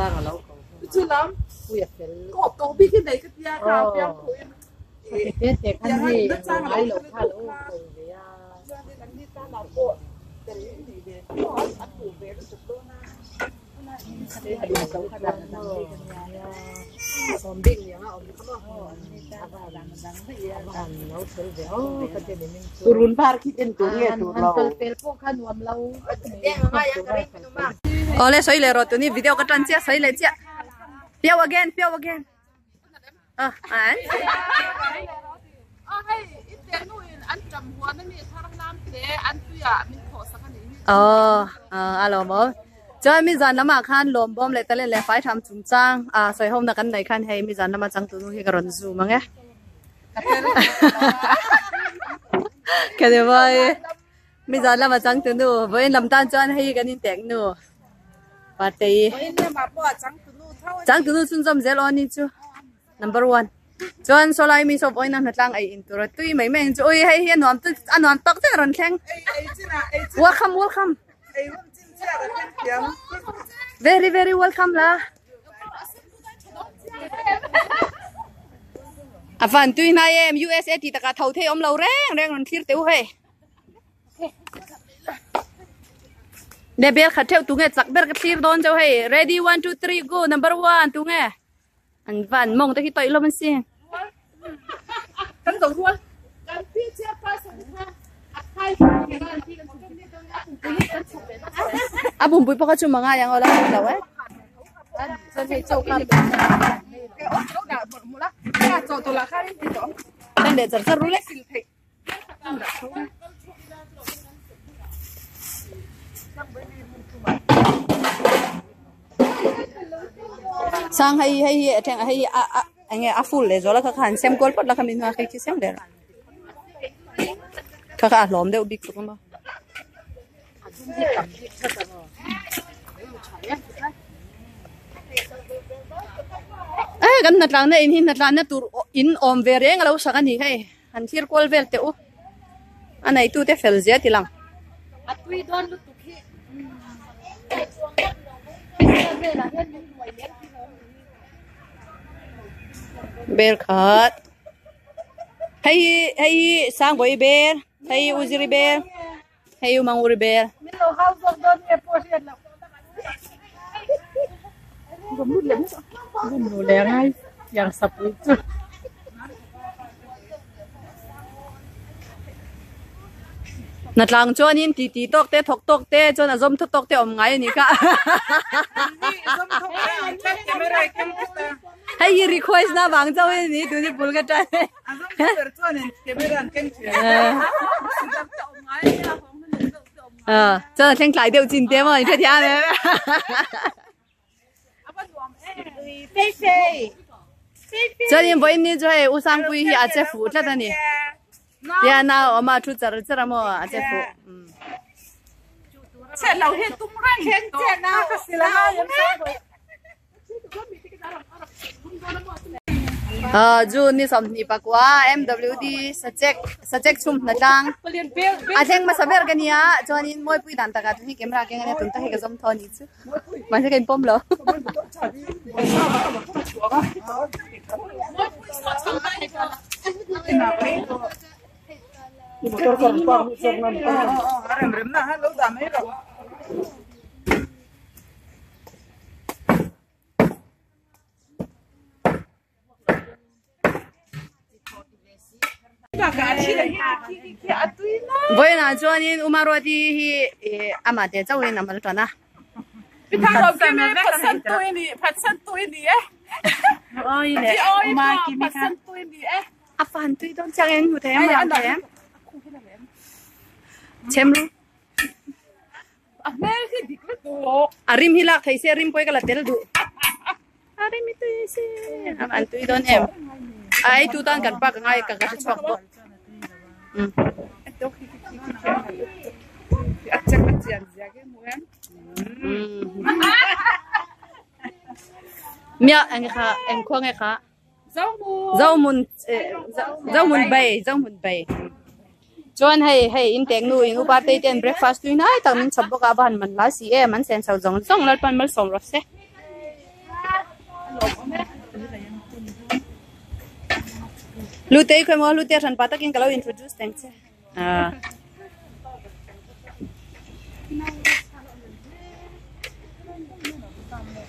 Sanga lo ko Puia fel aw khati te te khan hei eng ngai lo kha lo ko ve a. Purun var khi en tur nge tur lo. Awle sawi leh rawh tuni video ka tan chiah sawi leh chiah piau again piau again ah an aw a lawm awm chuan mi zan lamah khan lawm bawm leh talent leh fai tham chungchang ah sawi ho na kan nei khan hei mi zan lama changtu nu hi ka rawn zoom ang e ka ni mai mi zan lama changtu nu vawiin lam tan chuan hei kan intek nu partei changtu nu chhunzawm zel aw ni chu number one chuan sawlai mi saw vawiin a hnatlang ei in tur a tui mai mai ang chu ui hei hi a nuam a nuam tak zet a rawn thleng welcome welcome very very welcome la a van tui hnai em USA tih takah tho thei awm lo reng reng rawn thlir teh u hei. Le bel khat theuh tunge chak ber ka thlir dawn chauh hei ready one two three go number one tunge an van mawng te khi tawih hlawm an si. A bumpui pawh kha chu mangai ang aw la lo e. Tan leh char char ru le. Sang hei hei hi a thleng hei a a eng nge a full leh zual a kha kha han sem kual phawt la kha mi hnuai khi khi sem der kha kha a hlawm deuh bik tuk a maw. E kan hnatlang na in hi hnatlan na tur in awm ve reng a lo sak a ni hei han thlir kual vel teh u a neitu te fel zia ti lang. Bel khat hei hi hei hi Sangbawi bel hei hi Uziri bel. Hei u Manguri bel. Min lo hau zawk dawn nge pawh hriat loh. Nu leh ngai tiang sapui chu. Hnatlang chuanin ti ti tawk te thawk tawk te chuan a zawm thaw tawk te awm ngai a nih kha. Hei hi request na vang chauh a ni tuni bul ka tan. Chuan a thleng tlai deuh chin te maw in hrethiam em? Chuanin vawiin ni chu hei U Sangpui hi a che fuh tlat a ni. Tia nau awm a thu char char a maw a che fuh. June ni 24 MWD sachek sachek chhum hna tlang a thleng hmasa ber ka nia chuanin mawipui dan takah tun hi camera keng ania tun ta hei ka zawm thaw a ni chu mahse ka inpawm lo. Vawiinah chuanin Umaruati hi ih amah te chauhin a mal tan a. A fan tui dawn chiang em hmu thei em a lang thei em? Chhem ru. A hmel hi dik lutuk. A rim hi lak thei se rim pawh hi ka la tel duh. A rim hi tui se. An tui dawn em. A ei tu tan kan pa ka ngai ka ka hre chhuak bawk. Um. A chek a chian zia ke mu em. Mia eng kha eng khua nge kha. Zohmun Zohmun Bay Zohmun Bay chuan hei hei in tek nu in upa te ten breakfast tui hnai tak min chhawp bawk a va han man hla si em an sen chho zawng zawng Lalpan malsawm rawh se. Lute khoi mo lute ran pa takin ka lo introduce teng che. Ah.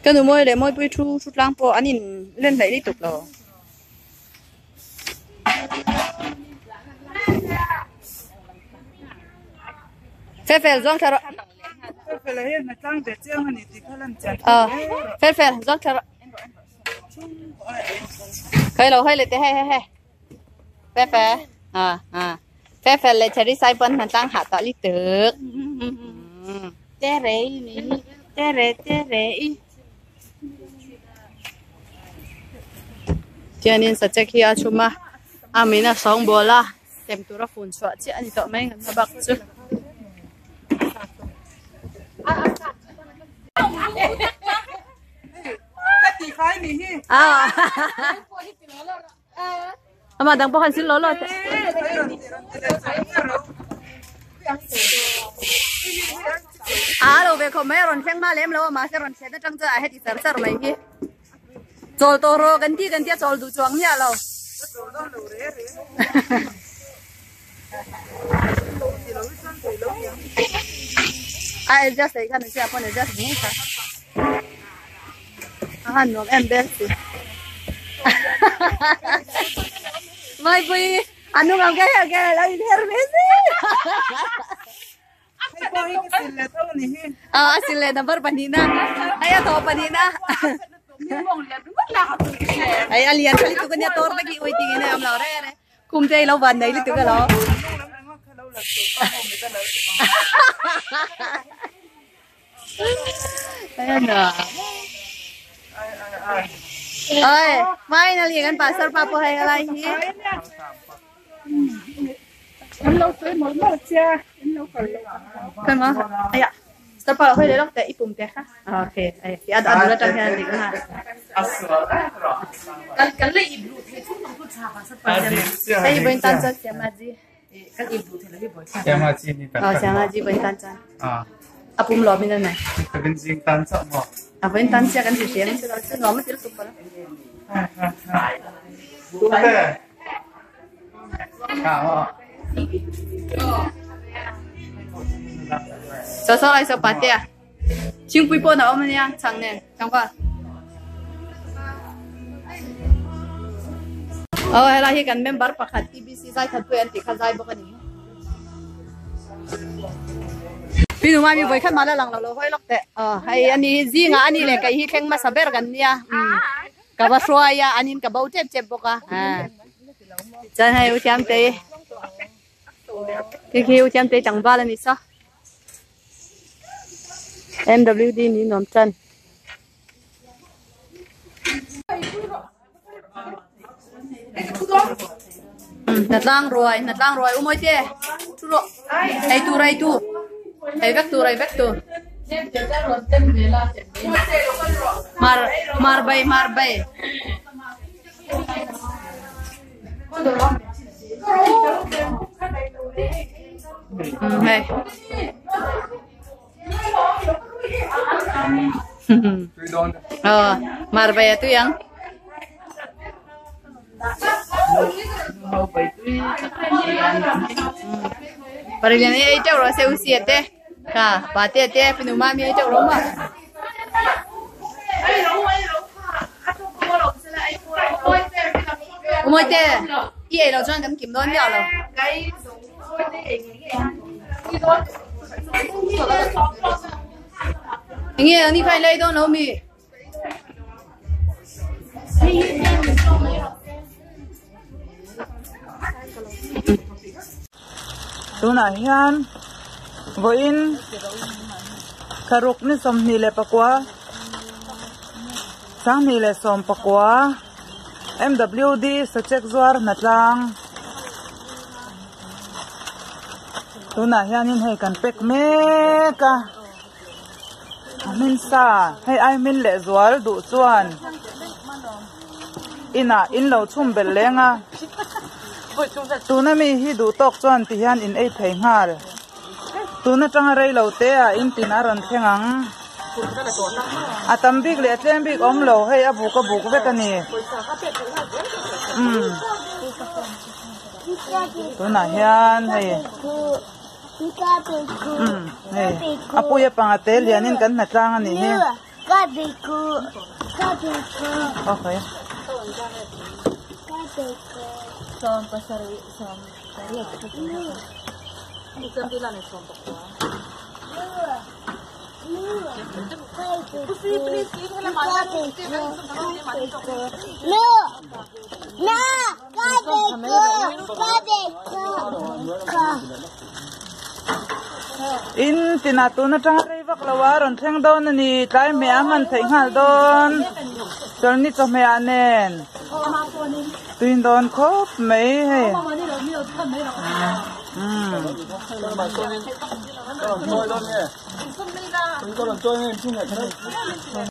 Ka nu mawi leh mawipui thu thu tlang pawh an in len hleih lutuk lo. Fel fel zawng thla rawh. Fel fel zawng thla rawh. Khoi lo hoi leh teh hei hei hei. Fel fel à à fel fel leh cherry sai pawn hman tlang hah tawh lutuk. Tere ni tere tere i. Tianin sachek hi a chhum a, a min a sawngbawl a, tem tura fun chhuah chiah a ni tawh mai ngan na bak chu. Ama dang pawh khan sil lo lo teh. A lo ve khawp mai a rawn thleng hma lem lo a mahse rawn thlen atang chuan a heti char char mai hi. Chawl tawh rawh kan ti kan tia chawl duh chuang miah lo. A adjust ei khan a pawn adjust mai kha. A han nuam em bel si. Maipui a nung ang ke ke lo in her ve si. A a sil leh number pahnihna. Hei a tawh pahnihna. Hei a lian tha lutuk ania tor vek hi waiting in a awm lo re re. Kum te i lo van nei lutuk alo. Ơi, finally kan pastor pa pawh hei helai hi. Khoi ma? Aya. Star pa hoi le lok te ipum te kha. Okay, ai ad ad la tang hian dik ha. Kan kan le i blu the chu nong chu cha pa sa pa Hei boin tan chan siama ji. Kan i blu the le boi. Siama chi ni Ờ siama ji boin tan chan. À. A pum lo min này. Ka bin jing tan cha mo. A boin tan chia kan si siang chu chu no ma til sup la. Tu te. Ka mo. So so lai so pa te. Chingpui pawh na awm ania chang nen chang pa. Oh helai hi kan member pakhat TBC zai khat pui an tih kha zai bawk a ni. Pi nu mami vawi khat mah la lang lo lo hawi lawk teh. Oh hei ani hi zingah ani leh kei hi thleng hmasa ber kan nia. Ka va hruai a anin ka bo tep tep bawk a. Chuan hei u Thiamtei khi khi u Thiamtei tlangval a ni saw. MWD ni nuam tan. Hnatlang ruai, hnatlang ruai u mawi te. Thu rawh. Ei tur, ei tu. Ei vek tur, ei vek tur. Mar, mar bai, mar bai. Hei. Ờ, mar bai a tui ang. Parilian ei teuh rawh se u si te. Kha, pa te te pinu mami ei teuh rawh ma. Umawi te, i ei lo chuan kan kim dawn miah lo. Enge ani kha i lei dawn lo mi? Tunah hian vawiin thlaruk ni 21 2019 MWD sachek zuar hnatlang tunah hianin hei kan pack mek a. A hmin sa hei ai hmin leh zual duh chuan inah in lo chhum belh leng a tuna mi hi duh tawk chuan ti hian in ei thei nghal tun atanga rei lo te ah in tin a rawn thleng ang. A tam bik leh a tlem bik awm lo hei a buk a buk vek a ni umm tunah hian hei umm hei a puia panga te lianin kan hnatlang a nih hi. Okay. In tinah tun atanga rei vak lo a rawn thleng dawn a ni tlai hmeh a hman theih nghal dawn chawlhni chawhmeh ah nen tuin dawn khawp mai hei umm.